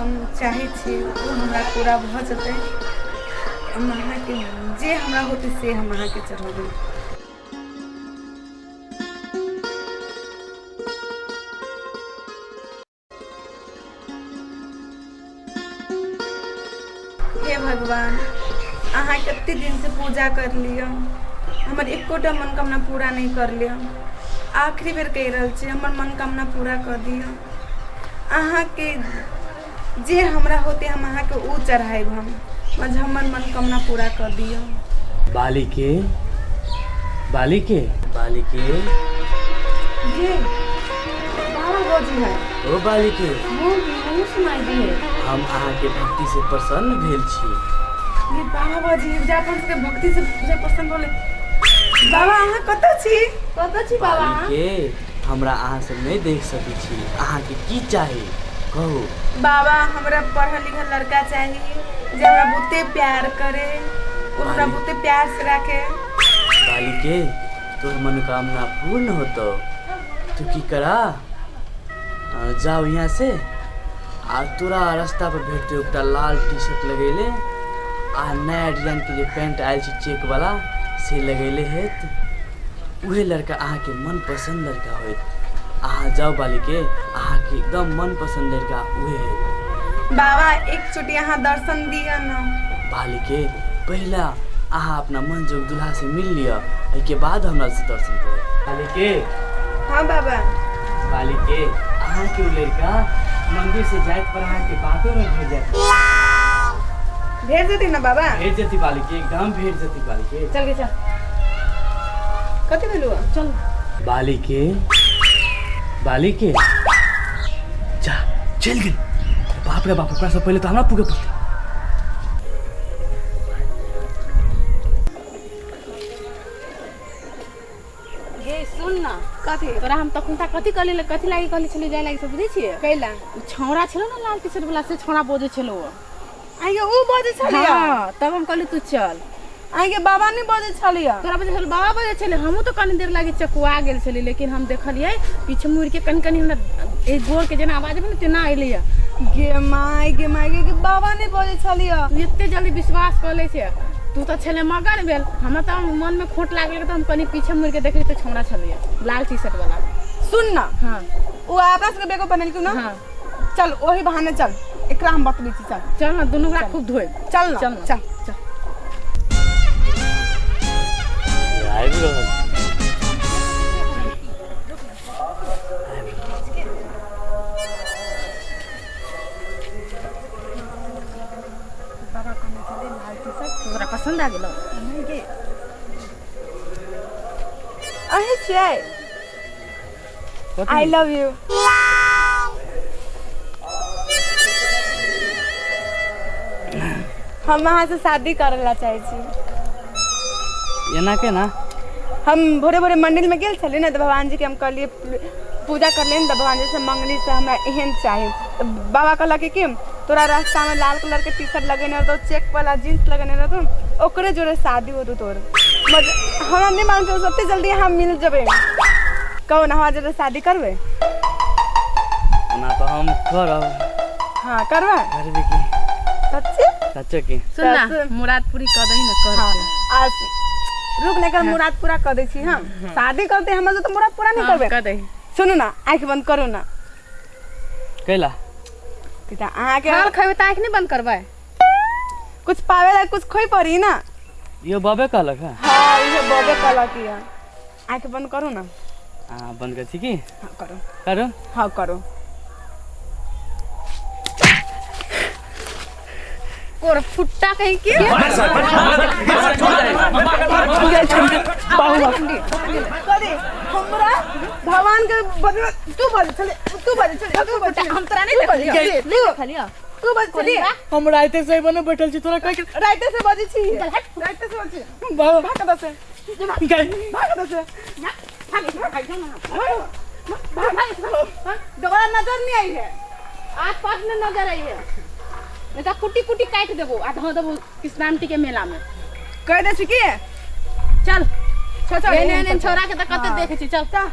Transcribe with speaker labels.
Speaker 1: हम चाहै छी ओ हमरा पूरा भऽ जेतै। हम अहाँके जे हमरा होतै से हम अहाँके चढ़ेबै। हे भगवान, अहाँ कते दिनसँ पूजा कर लिअ, हमर एकोटा मनोकामना पूरा नहि कर लिअ। आखिरी बेर कहि रहल छी, हमर मनोकामना पूरा कऽ दिअ। अहाँके जे हमरा होतै हम अहाँके ओ चढ़ायब। हम बस हमर मनोकामना पूरा कऽ दिअ।
Speaker 2: बालिके, बालिके, बालिके।
Speaker 1: जी बाबा बजी है।
Speaker 2: ओ बालिके,
Speaker 1: मुँह सुनाई दिए।
Speaker 2: हम अहाँके भक्ति से प्रसन्न भेल छी।
Speaker 1: ये बाबा बजी जे अपन सबके भक्ति से पूजा पसंद होले। बाबा, अहाँ कतऽ छी? कतऽ छी बाबा?
Speaker 2: बालिके, हमरा अहाँ सब नहि देख सकै छी। अहाँके की चाही, कहू।
Speaker 1: बाबा, हमरा पढ़ल लिखल लड़का चाही जे हमरा बहुते प्यार करे, ओ हमरा बहुते प्यार से राखे।
Speaker 2: बालिके, तोहर मनोकामना पूर्ण होतो। तू की करा, जाओ यहाँ से आ तोरा रास्ता पर भेटतौ एकटा लाल टी शर्ट लगेले आ नया डिजाइन के जे पैंट आयल छै चेक वाला से लगेले हेत। उहे लड़का अहाँके मनपसंद लड़का होयत। अहाँ जाउ बालिके, अहाँके एकदम मनपसंद लड़का उहे हेत।
Speaker 1: बाबा, एक चोटी अहाँ दर्शन दिअ न।
Speaker 2: बालिके, पहिला अहाँ अपना मन जोग दुल्हा से मिल लिअ, एहिके बाद हमरा से दर्शन करब। बालिके।
Speaker 1: हाँ बाबा।
Speaker 2: बालिके, अहाँके ओ लड़का मंदिर से जाइत पर अहाँके बाटो में भेट जायत।
Speaker 1: भेज देती ना बाबा?
Speaker 2: भेट जेती बालिके, एकदम भेट जेती बालिके।
Speaker 1: चल गे चल। कथी भेलु? चल।
Speaker 2: बालिके, बालिके, जा चल गेल। बाप रे बाप, ओकरा से पहिले तऽ हमरा पुगे पड़तै।
Speaker 3: गे सुन ना।
Speaker 1: कथी?
Speaker 3: तोरा हम तखुनता कथी कहली, कथी लागी कहली छलियै जाय लागी से बुझै छियै?
Speaker 1: कैला?
Speaker 3: उ छौड़ा छलो ना लाल टी शर्ट वाला, से छौड़ा बजै छलो।
Speaker 1: आइगे उ बजै छलियै?
Speaker 3: हाँ, तब हम कहली तू चल।
Speaker 1: आइगे बाबा नहीं बजै छलियै?
Speaker 3: तोरा बजै छल बाबा बजै छलै। हमहूँ तऽ कनी देर लागी चकुआ गेल छलियै, लेकिन हम देखलियै पीछे मुड़िके कनी कनी हमरा एक गोर के जेना आवाज भेलै तेना अयलैया।
Speaker 1: गे माय, गे माय, गे बाबा नहीं बजै छलियै।
Speaker 3: तू एते जल्दी विश्वास कऽ लै छै? तू तऽ छलै मगन भेल, हमरा तऽ मनमे खोट लागल तऽ हम कनी पीछे मुड़िके देखली तऽ छौड़ा छलैया लाल टी शर्ट वाला।
Speaker 1: सुन ना।
Speaker 3: हाँ।
Speaker 1: उ अपना सबके बेगो बनेलकै ना?
Speaker 3: हाँ।
Speaker 1: चल ओही बहाने चल, एकरा हम बतबै छी। चल
Speaker 3: चल ना, दुनू गोरा खूब धोए।
Speaker 1: चल ना।
Speaker 3: चल ना।
Speaker 1: चल।
Speaker 3: चल।
Speaker 2: आबि रहल।
Speaker 1: बाबा कहने छलै लाल टी शर्ट।
Speaker 3: तोरा पसंद आ गेलौ?
Speaker 1: नहीं गे, अहीं छियै? I love you. हम अहाँ से शादी करे ला चाहै छी।
Speaker 2: एना के ना?
Speaker 1: हम भोरे भोरे मंदिर में गेल छलियै ने, तऽ भगवान जी के हम कहलियै, पूजा करलियै ने, तऽ भगवान जी से मंगली से हमरा एहन चाही। तऽ बाबा कहलक कि तोरा रास्ता में लाल कलर के टी शर्ट लगेने रहतो, चेक वाला जींस लगेने रहतो, ओकरे जोरे शादी होतो तोर। हमरा नहीं मालूम छौ सबसे जल्दी अहाँ मिल जेबै। कहू ने, हमरा जोरे शादी करबै?
Speaker 2: ओना तऽ हम करब।
Speaker 1: हाँ, करबै?
Speaker 2: करबै की।
Speaker 1: सच्चे?
Speaker 2: सच्चे की।
Speaker 3: सुन ना, मुराद पूरी कऽ दही ना कर।
Speaker 1: हाँ, आ रुक ने, एकर मुराद पूरा कर दै छी हम। शादी करते हमरा से तऽ मुराद पूरा नहीं करबै?
Speaker 3: कऽ दही।
Speaker 1: सुनू ना, आँखि बंद करू ना।
Speaker 2: कैला?
Speaker 1: तऽ अहाँके
Speaker 3: फल खैबै तऽ आँखि नहि बंद करबै?
Speaker 1: कुछ पावे ला कुछ खोइ पड़ी ना।
Speaker 2: यो बबे कहलक है?
Speaker 1: हाँ, इहे बबे कहलक ये। आँखि बंद करू ना।
Speaker 2: हाँ, बंद कर छी की?
Speaker 1: हाँ, करू।
Speaker 2: करू?
Speaker 1: हाँ, करू।
Speaker 3: कोर फुट्टा कहीं के।
Speaker 1: करी हमरा भगवान के बदला तू बजे छले, तू बजे छले, तू बजे।
Speaker 3: हम तोरा नहीं देखलियो, नहीं देखलियो।
Speaker 1: तू बजे छली।
Speaker 2: हम राते से बने बैठल छी, तोरा कह के
Speaker 1: राइते से बजे छी, राइते से बजे छी। भाग दसे, भाग दसे, भाग। दोबारा नजर नहीं आई है।
Speaker 3: आस पास में नजर आई है नहीं तो कुटी कुटी काटि देबो आ धऽ देबो कृष्णांती के मेला में।
Speaker 1: कह दे छी की
Speaker 3: चल।
Speaker 1: चल चल।
Speaker 3: एहन एहन छौड़ा के तऽ कते देखै छी। चल।
Speaker 1: चल।